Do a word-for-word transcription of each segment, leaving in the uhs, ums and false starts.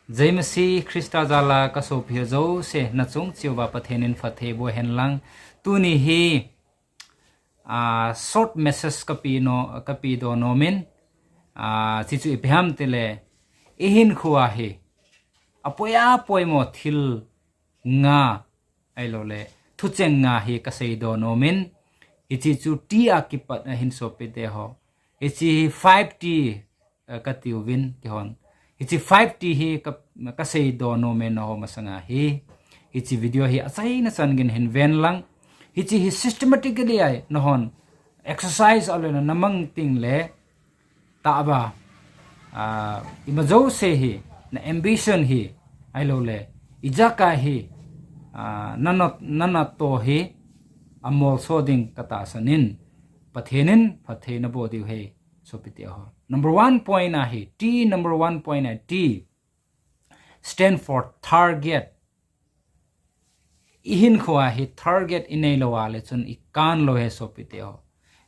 Jai Masi Krista jal a kasopi ho jouse nachung cheh uva Pathen in phatthei boh hen lang. Tuni hi, ah, short message kape no, kape doh nom in, ah, hichu ipi ham itile, ihinkhoa hi apoi apoimo thil nga, ahilouleh thucheng nga hi kasei doh nom in, hiche chu T a kipat ahin sopite ho. Hiche hi five T, eh, katiuvin kihon. Hiche five T hi ka, kasei doh nom e, nangho masanga hi. Hiche video hi achaina chan geiyin hin ven lang. Hiche hi systematically a nahon exercise ahilouleh namang tengle, tahbeh, ah, ima jouse hi, na ambition hi, ahilouleh ijakai hi, ah, nana, nana toh hi amolso ding katahsan in, Pathen in phatthei naboh diu ahi, sopite ho. Number one point ahi, T, number one point ahi, T stand for target. Ihinkhoa hi target inei lou a le chun ikan lou ahi, sopite ho.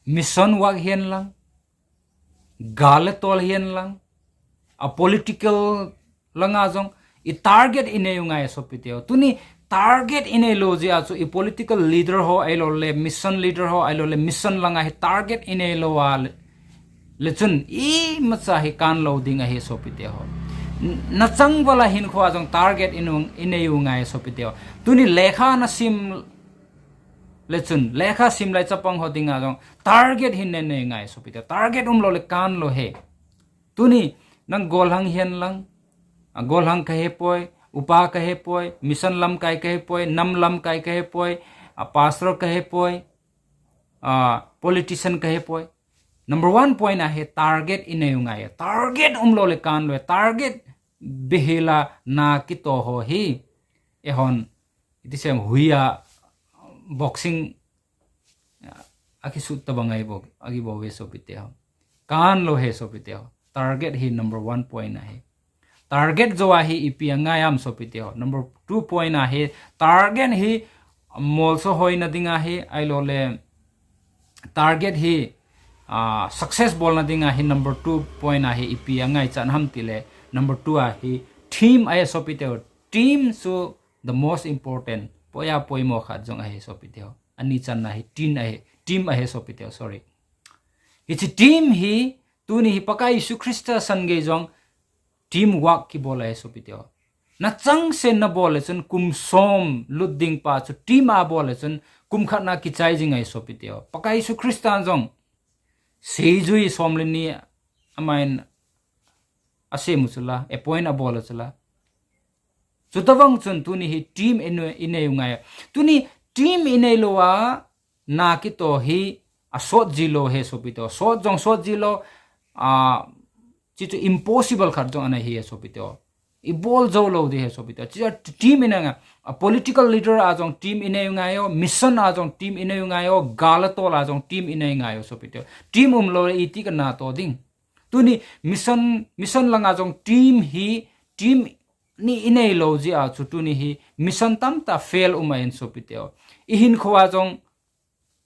Mission work hihen lang, gal le tol hihen lang, a political langa jong i target inei u ngai, sopite ho. Tuni target inei lou jeh a chu i political leader ho ahilouleh mission leader ho ahilouleh mission langa hi target inei lou a le, le chun imacha hi kan lou ding ahi, sopite ho. N-, nachang val a hinkhoa jong target inei u ngai, sopite ho. Tuni lekha nasim le chun, lekha sim lai chapang ho dinga jong target hi nanei ngai, sopite ho. Target umlou le kan lou ahi. Tuni nang gollhang hihen lang, a, gollhang kahe poi, upa kahe poi, mission lamkai kahe poi, nam lamkai kahe poi, a, pastor kahe poi, a, politician kahe poi. Number one point ahi, target inei u ngai. Target umlou le kan lou ahi. Target beihel a na kitoh ho hi, eihon, iti sem, huiya boxing, a, akisut tabang ahi bou, akibol uve, sopite ho. Kan lou ahi, sopite ho. Target hi number one point ahi. Target jou a hi ipi angai ham, sopite ho. Number two point ahi, target hi molso hoina ding ahi, ahilouleh target hi, ah, success bolna ding ahi, number two point ahi ipi angaichat ham itile, number two ahi, team ahi, sopite ho. Team chu the most important, poi apoimo khat jong ahi, sopite ho. Ani channa hi team ahi, team ahi, sopite ho, sorry. Hiche team hi, tuni hi Pakai Jesu Christa san gei jong team work kibol ahi, sopite ho. Nachangseh in nabol le chun kum som lut ding pa chu team a bol le chun kum khat na kichai jing ahi, sopite ho. Pakai Jesu Christa jong seijui som le ni amahin asem u chula, appoint abol u chula. Chutobang chun tuni hi team inei, inei u ngai. Tuni team inei lou a na kitoh hi asot ji lou ahi, sopite ho. Sot jong sot ji lou, a, hichu impossible khat jong ana hi ahi, sopite ho. Ibol jou lou ding ahi, sopite ho. Hichu team inei ngai. A, political leader a jong team inei u ngai o, mission a jong team inei u ngai o, gal le tol a jong team inei ngai o, sopite ho. Team umlou le iti kana toh ding. Tuni mission, mission langa jong team hi, team ni inei lou jeh a chu tuni hi mission tamtah fail um ahin, sopite ho. Ihinkhoa jong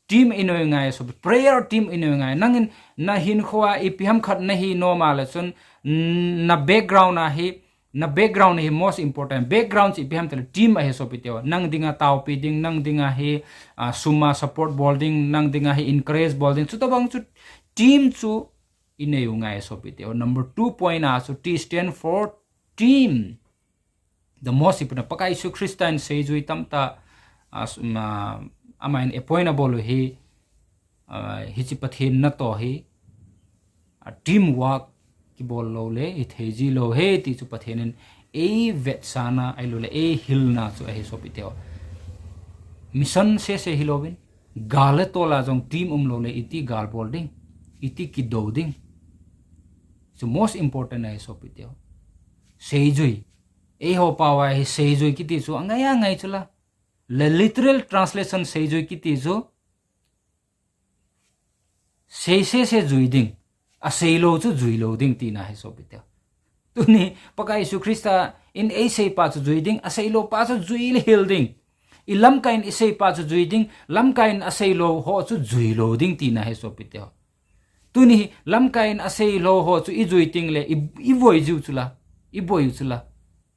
team inei u ngai, sopi, prayer team inei u ngai. Nangin nahinkhoa ipi ham khat nahi nom a le chun, n-, na background ahi, na background hi most important. Background chu ipi ham itile team ahi, sopite ho. Nang dinga taopi ding, nang dinga hi, ah, sum a support bol ding, nang dinga hi encourage bol ding. Chutobang chu team chu inei u ngai, sopite ho. Number two point a chu T stand for team. The most important, Pakai Jesu Christa in seijui tamtah, ah, s-, ma, amahin appoint abol u hi, ah, hiche Pathen natoh hi, a, team work kibol lou le hithei ji lou ahi ti chu Pathen in eivetsahna ahilouleh eihilna chu ahi, sopite ho. Mission sese hilouvin, gal le tol a jong team umlou le iti gal bol ding, iti kidou ding. Chu most important ahi, sopite ho. Seijui. Eiho pao a hi seijui kiti chu angai angai chula. Le literal translation seijui kiti chu sei sese jui ding, asei lou chu jui lou ding tina ahi, sopite ho. Tuni Pakai Jesu Christa in eisei pa chu jui ding, asei lou pa chu jui le hil ding. I lamkai in isei pa chu jui ding, lamkai in asei lou ho chu jui lou ding tina ahi, sopite ho. Tuni lamkai in asei lou ho chu ijui tengle i, ivoi jiu chula, iboi u chula.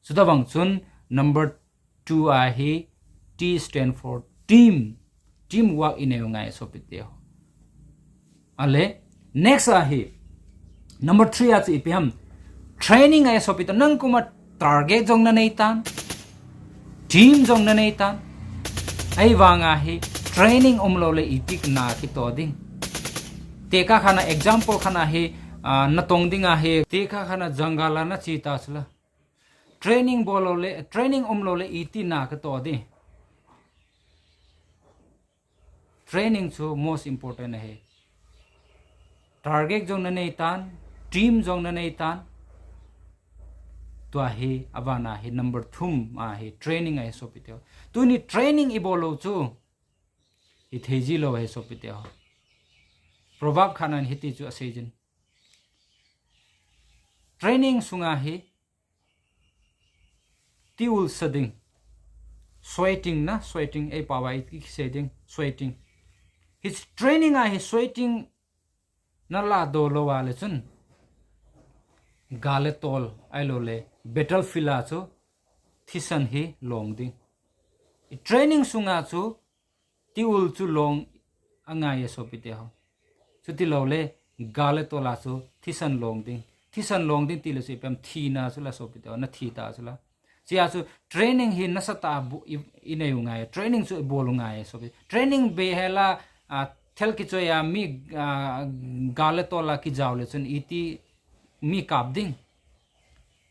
Chuti vang chun number two a hi T stand for team. Team work i nei u ngai sopite ho. Ale, next a hi, number three a chu ipi ham, training a sopite, nang koma target jong na nei tan, team jong na nei tan. Ahivang a hi, training umlou le iti na kito ding. Tekah khat a example khat a hi, ah, na tong ding a hi, tekah khat a jungle a na che ta chula. Training bol lou le, training umlou le iti na kito ding. Training chu most important ahi. Target jong na nei tan, team jong na nei tan. Tua hi, aban a hi, number thum a hi, training ahi sopite ho. Tuni training i bol lou chu, i thei ji lou ahi sopite ho. Proverb khat in hiti chu asei jin. Training sunga hi, tiul sa ding. Sweating na, sweating, ei pao a i, i sei ding, sweating. Hiche training a hi sweating na ladoh lou a le chun, gal le tol, ahilou le, battlefield a chu, thisan hi long ding. I training sunga chu, tiul chu long angai e sopite ho. Chuti lou le, gal le tol a chu thisan long ding. Thisan long ding ti le chu ipi ham, thina chula sopite ho, na thi ta chula. Chea chu training hi nasatah a bu-, i, i nei u ngai, training chu i bol u ngai sopi. Training be hela, a, thil kichoi a mi, a, gal le tol a kijao le chun iti mi kap ding.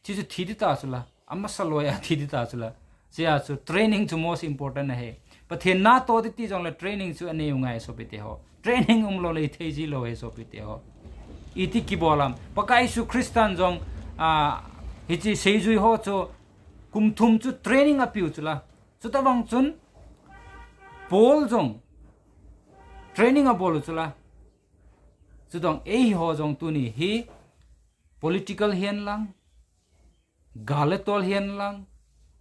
Chi chu thi di ta chula. Amasa loi a thi di ta chula. Chea chu training chu most important ahi. Pathen natoh di ti jong le training chu anei u ngai sopite ho. Training umlou le i thei ji lou ahi sopite ho. Iti kibol ham. Pakai Jesu Christan jong, a, hiche seijui ho chu kum thum chu training apiu chula. Chuti vang chun Paul jong training abol u chula. Chutong eiho jong tuni hi political hihen lang, gal le tol hihen lang,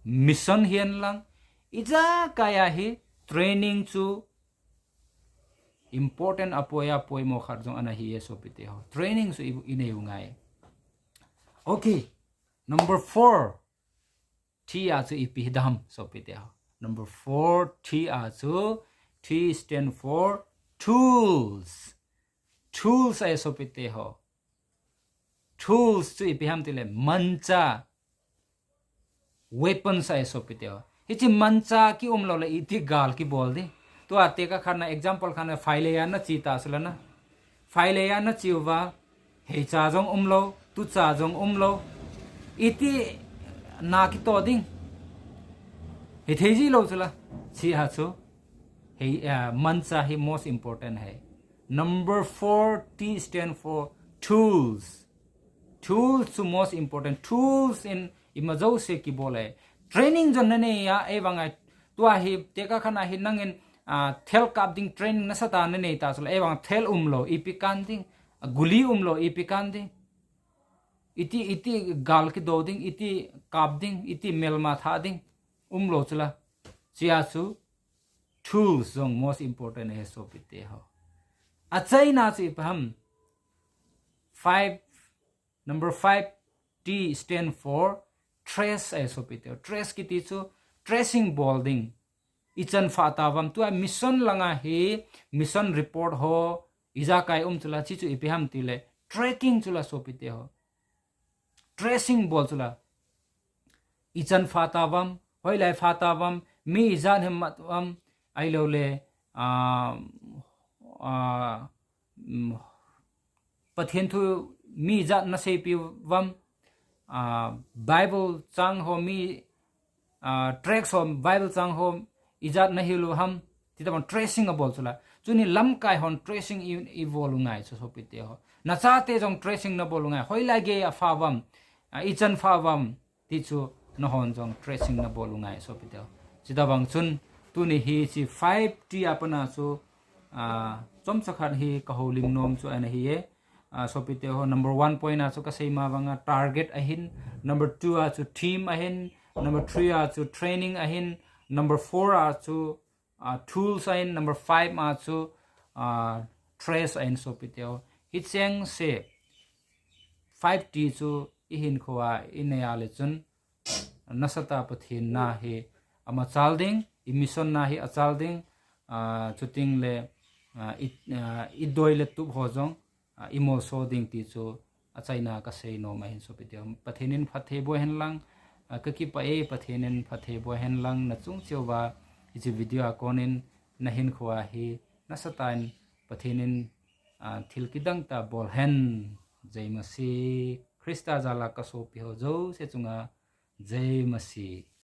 mission hihen lang, ijakai a hi training chu important apoi apoimo khat jong ana hi e sopite ho. Training chu i, i nei u ngai. Okay, number four. T a chu ipi hi dam sopite ho. Number four, T a chu, T stand for tools. Tools ahi sopite ho. Tools chu ipi ham ti le mancha. Weapons ahi sopite ho. Hiche mancha ki umlou le iti gal kibol di. Tua tekah khat a example khat a phai le a na che ta chula na. Phai le a na che uva, heicha jong umlou, tucha jong umlou. Iti na kito ding. Hi thei ji lou chula. Chea chu. Hi, ah, mancha hi most important ahi. Number four, T stand for tools. Tools chu most important. Tools in ima jouse kibol e. Training jong na nei a, ahivang a, tua hi, tekah khat a hi nangin, a, thel kap ding training nasatah a na nei ta chula, ahivang thel umlou, ipi kan ding, a, guli umlou, ipi kan ding. Iti, iti gal kido ding, iti kap ding, iti melma tha ding, umlou chula. Chea chu, tools jong most important ahi sopite ho. Achaina chu ipi ham. Five, number five, T stand for trace ahi sopite ho. Trace kiti chu tracing bol ding. I chan pha ta vam, tua mission langa hi mission report ho ijakai um chula, chi chu ipi ham ti le tracking chula sopite ho. Tracing bol chula. I chan pha ta vam, hoilai pha ta vam, mi ijat hem mat vam, ahilou le, ah, ah, mm, Pathen thu mi ijat na seipi vam, ah, Bible chang ho mi, ah, tracks ho, Bible chang ho ijat na hilu ham, ti tabang tracing abol chula. Chuni lamkai hon tracing i, i bol u ngai chu sopite ho. Na chate jong tracing na bol u ngai. Hoilai gei a pha vam, ah, i chan pha vam, ti chu nahon jong tracing na bol u ngai sopite ho. Chi tabang chun tuni hiche five T a pat a chu, ah, chomcha khat hi ka houlim nom chu ana hi e. Ah, sopite ho, number one point a chu ka sei ma vanga target ahin, number two a chu team ahin, number three a chu training ahin, number four a chu, ah, tools ahin, number five a chu, ah, trace ahin sopite ho. Hicheng se five T chu i hinkho a i nei a le chun nasatah Pathen na hi amachal ding, i mission na hi achal ding, ah, chuting le, ah, i, ah, i doi le tup ho jong, ah, i molso ding ti chu achaina kasei nom ahin sopite. Pathen in phatthei boh hen lang, ah, kakipah e, Pathen in phatthei boh hen lang, nachung cheh uva hiche video a konin nahinkhoa hi nasatah in Pathen in, ah, thil kidang tah bol hen. Jai Masih. Christa jal a kasopi ho jouse chunga Jai Masih.